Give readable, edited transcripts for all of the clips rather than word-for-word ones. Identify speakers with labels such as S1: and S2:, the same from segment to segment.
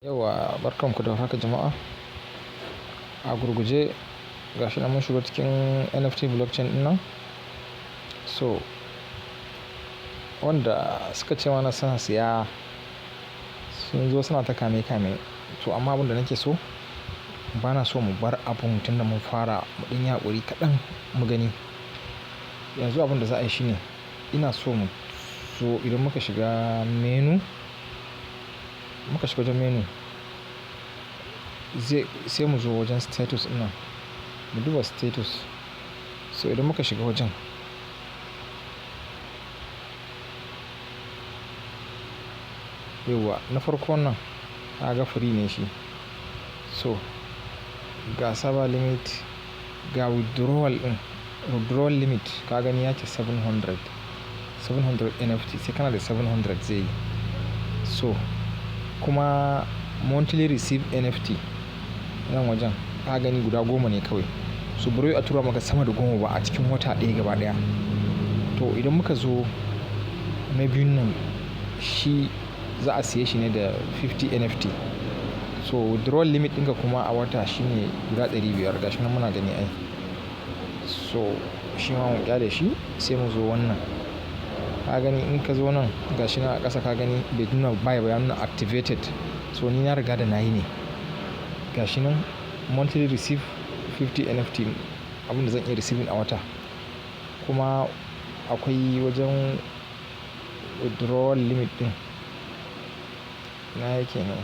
S1: Yauwa, barkan ku da warhaka, jama'a. A gurguje, gashi nan mun shigo cikin NFT blockchain ɗin nan. So, wanda suka ce mana suna siya sun zo suna ta kame kame. To amma abin da nake so, bana so mu bar abun tun da mun fara, mu ɗan yi haƙuri kaɗan mu gani. Yanzu abin da za a yi shine ina so mu zo idan muka shiga menu, muka shiga wajen menu, zai sai mu zo wajen status ɗin nan. Mu duba status. So idan muka shiga wajen, yauwa, na farko nan kaga free ne shi. So ga server limit, ga withdrawal ɗin, withdrawal limit ka gani ya ce 700, 700 NFT, sai kana da 700 zai yi. So kuma monthly receive NFT nan wajen ka gani guda 10 ne kawai. So bari a tura maka sama da 10 ba a cikin wata ɗaya gaba ɗaya. To idan muka zo na biyun nan, shi za a siye shi ne da 50 NFT. So withdrawal limit ɗinka kuma a wata shine guda 500, gashi nan muna gani ai. So shi ma mu ƙyale shi, sai mu zo wannan. Ka gani in ka zo nan, gashi nan a ƙasa, ka gani bai nuna buy ba, ya nuna activated. So ni na riga da na yi ne. Gashi nan monthly receive 50 NFT, abin da zan iya receiving a wata. Kuma akwai wajen withdrawal limit ɗin. Ina yake ne?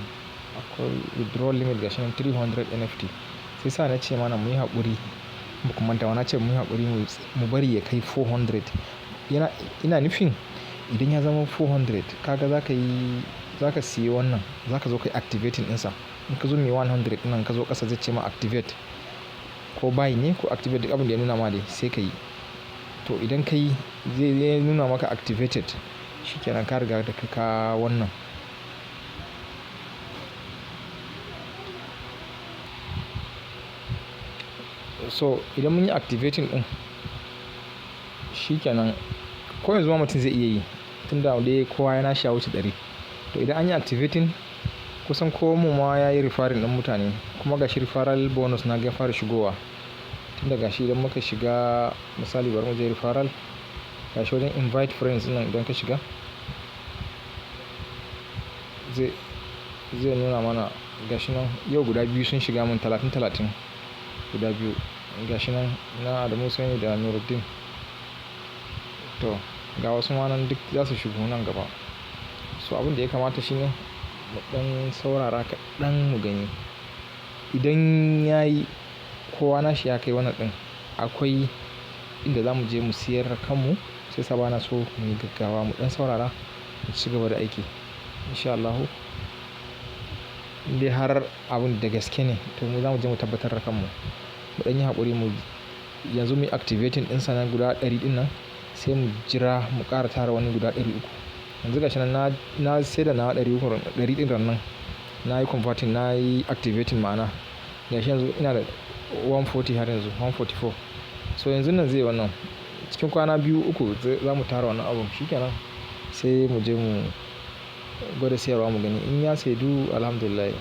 S1: Akwai withdrawal limit, gashi nan 300 NFT. Sai sa na ce mana muyi haƙuri, ba ku manta ba na ce muyi haƙuri mu bari ya kai 400. Ina nufin idan ya zama 400, kaga za ka yi, za ka siya wannan, za ka zo ka yi activating ɗinsa. In ka zo mai 100 ɗin nan, ka zo ƙasa, zai ce ma activate. Ko buy ne ko activate, duk abin da ya nuna ma dai sai ka yi. To idan ka yi, zai nuna maka activated. Shi kenan, ka riga da ka wannan. So idan mun yi activating ɗin, shi kenan. Ko yanzu ma mutum zai iya yi tun da dai kowa yana shi ya wuce 100. To idan an yi activating, kusan ko mu ma ya yi referring ɗin mutane, kuma gashi referral bonus na ga ya fara shigowa. Tun daga shi idan muka shiga, misali bari mu je referral, gashi wajen invite friends ɗin nan, idan ka shiga zai nuna mana, gashi nan yau guda biyu sun shiga mun, 30 30 guda biyu. Gashi nan na Adamu Hussaini da Nuruddin. To ga wasu ma nan duk za su shigo nan gaba. So abin da ya kamata shine mu ɗan saurara kaɗan mu gani. Idan ya yi kowa nashi ya kai wannan ɗin, akwai inda za mu je mu siyar da kanmu. Sai sa bana so mu yi gaggawa, mu ɗan saurara mu ci gaba da aiki. In sha Allahu, indai har abun da gaske ne, to mu za mu je mu tabbatar da kanmu. Mu ɗan yi haƙuri, mu yanzu muyi activating ɗinsa na guda 100 ɗin nan, sai mu jira mu ƙara tara wani guda 300. Yanzu gashi nan na sayar da nawa 300, 100 ɗin rannan. Na yi converting, na yi activating ma'ana. Gashi yanzu ina da 140 har yanzu, 144. So yanzun nan zai yi wannan. Cikin kwana 2, 3 za mu tara wannan abun. Shi kenan sai mu je mu gwada siyarwa mu gani. In ya saidu, Alhamdulillah.